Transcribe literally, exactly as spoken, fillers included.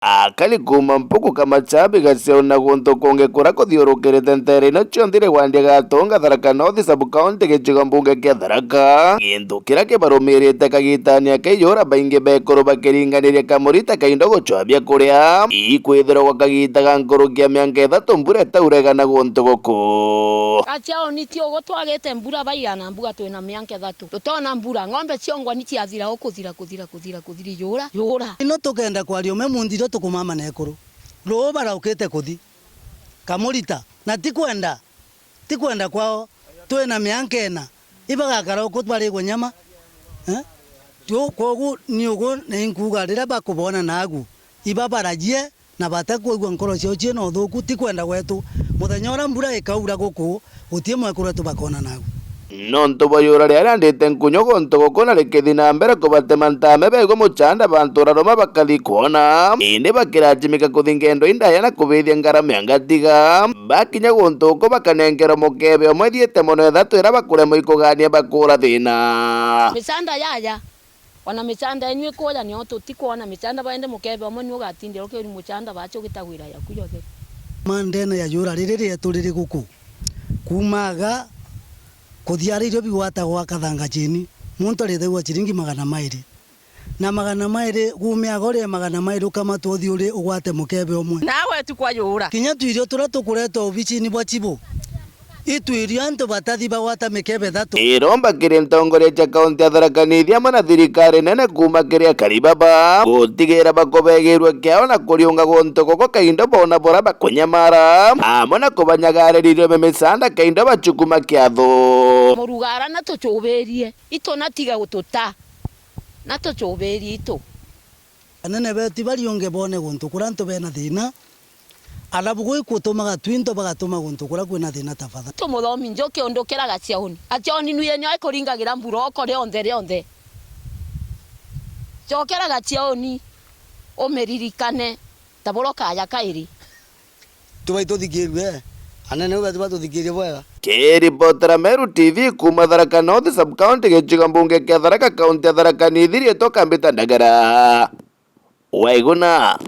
Akari kuuma Mpuku, Kamachabi, Gaciau na guntu kungi kuria kuthiurukirite nteere ino cionthe iri gwandia gatonga Tharaka North sub county gicigo mbunge kia Tharaka. Gintu kiria kibarumirite kagitani aka ijura baingi bekuru bakiringaniria kamurita kaindo gucwabia kuria. Ikwithirwa gwa kagita ga nkuruki ya mianka ithatu mbura itaurega na guntu guku. Gaciau ni ti ugu twagite mbura baigana mbuga twina mianka ithatu. Tutona mbura, ng'ombe ciongwa ni ciathira o kuthira, kuthira, kuthira, kuthira, ijura, ijura. Ino tukenda kwaria ume munthi irio tukumama na ekuru. Ruu baraukite kuthi. Kamurita. Na ti kwenda. Ti kwenda kwao. Twina mianka ina. Ibagakara uku barigwe nyama. Eh? Tiu, kwogu ni ugu ni nkuuga riria bakubona naagu. Iba barajie. Na batakwigua nkoro ciao ciina uthuku, ti kwenda gwetu. Muthenya uria mbura ikaura guku, guti mwekuru wetu bakona naagu. Nontu bwa ijura riria riandite nkunyu guntu guku na rikithi na mbere kubatema ntame, begwe muchanda bantu uraruma bakathi kwona. Indi bakirajimika kuthi ngendo indaya na kubithia ngarama ya ngatiga. Bakinya guntu guku bakanenkerwa mukebe umwe thiite mono ithatu iria bakuremwa ikugania bakura thina. Michanda yaya. Ona michanda yenyu ikuja, nio tutikwona michanda, baende mukebe umwe ni ugatindira ukiuri muchanda bacha ugitagwira yaku yotheri. Ma ndene ya ijura riri rietu riri guku, kuuma aga kuthia aria irio bigwatagwa Kathanga chini, muntu arithagua chiringi magana mairi. Na magana mairi, gumiaga urie magana mairi ukamatwa uthi uri ugwate mukebe umwe. Nawe tu kwa ijura. Kinya twirio turia tukuretwa obicini bwa chibu, itwirio antu batathi bagwata mikebe ithatu. Iromba kiri ntongoria cia kaunti ya Tharaka Nithi amwe na thirikari nene kuuma kiri akari baba gutigira bakubegirwe kiao na kuriunga guntu guku kaindo bona bura bakunyamara, amwe na kubanyagariria ume michanda kaindo bachukuma kiatho. Murugara na tuchubirie, itu na tiga gututa, na tuchubirie itu. Anene betu ibariunge bone guntu kuria antu bena thina, alafu gwi kutumaga twinto bagatuma guntu kuria kwina thina tafadhali. Tumuthomi njuki undukira Gaciauni. Gaciauni nwiye nio ikuringagira mbura oko rionthe rionthe. Cokera Gaciauni, umiririkane, ta buria ukaya kairi. Tubai tuthikirue, anene betu batuthikirie bwega. Kiripotera Meru T V kuuma Tharaka North sub county gicigo mbunge kia Tharaka, kaunti ya Tharaka Nithi, riitwa Kambita Ndagara. Waiguna.